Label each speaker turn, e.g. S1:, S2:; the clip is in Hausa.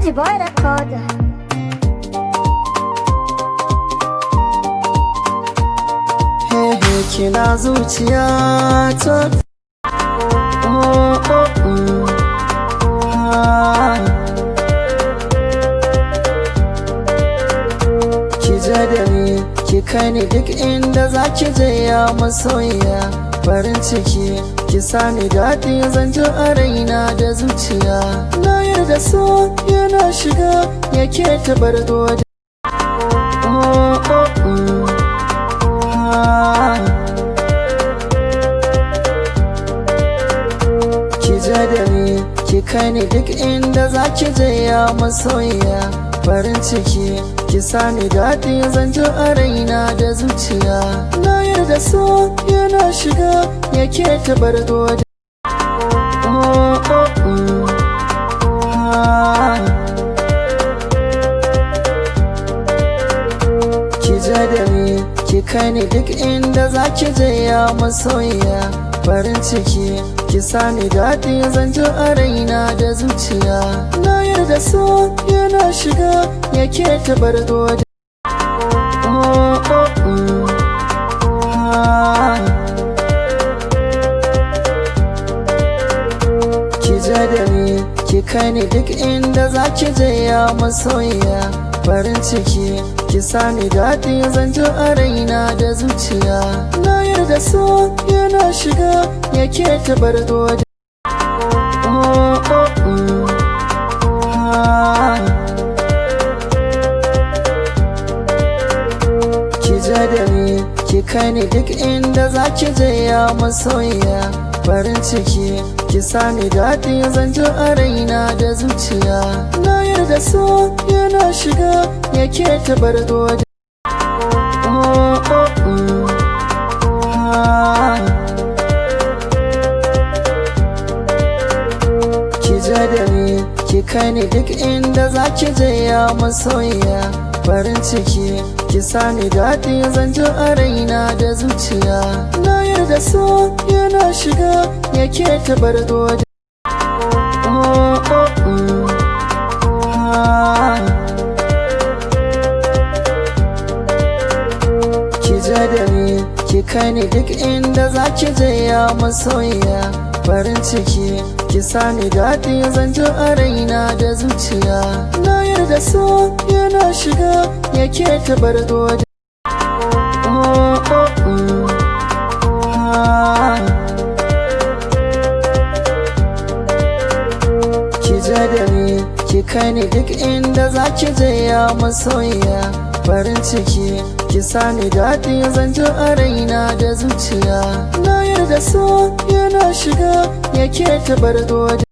S1: Easy Boy Recorder.
S2: Hey, kina zuciya ta. Oh, oh, ah. Ki je da ni, ki kai ni duk inda za ki je, ya masoyiya. Farin ciki ki sani daɗi zan ji a raina da zuciya. Na yarda so yana shiga yake ta bargo. Oh, oh, ah. Ki je da ni, ki kai ni duk inda za ki je, ya masoyiya. Farin ciki ki sani daɗi zan ji a raina da zuciya. Na yarda so yana shiga yake ta bargo. Oh, oh, ah. Ki je da ni, ki kai ni duk inda za ki je, ya masoyiya. Farin ciki ki sani daɗi zan ji a raina da zuciya. Na yarda so yana shiga yake ta bargo. Oh, oh, ah. Ki je da ni, ki kai ni duk inda za ki je, ya masoyiya. Farin ciki ki sani daɗi zan ji a raina da zuciya. Na yarda so yana shiga yake ta bargo. Oh, oh, ah. Ki je da ni, ki kai ni duk inda za ki je, ya masoyiya. Farin ciki ki sani daɗi zan ji a raina da zuciya. Na yarda so yana shiga yake ta bargo. Oh, oh, ah. Ki je da ni, ki kai ni duk inda za ki je, ya masoyiya. Farin ciki ki sani daɗi zan ji a raina da zuciya. Na yarda so yana shiga yake ta bargo. Oh, oh, ah. Ki je da ni, ki kai ni duk inda za ki je, ya masoyiya. Farin ciki ki sani daɗi zan ji a raina da zuciya. Na yarda so yana shiga yake ta bargo. Oh, oh, ah. Ki je da ni, ki kai ni duk inda za ki je, ya masoyiya. Farin ciki ki sani daɗi zan ji a raina da zuciya. Na yarda so yana shiga yake ta bargo.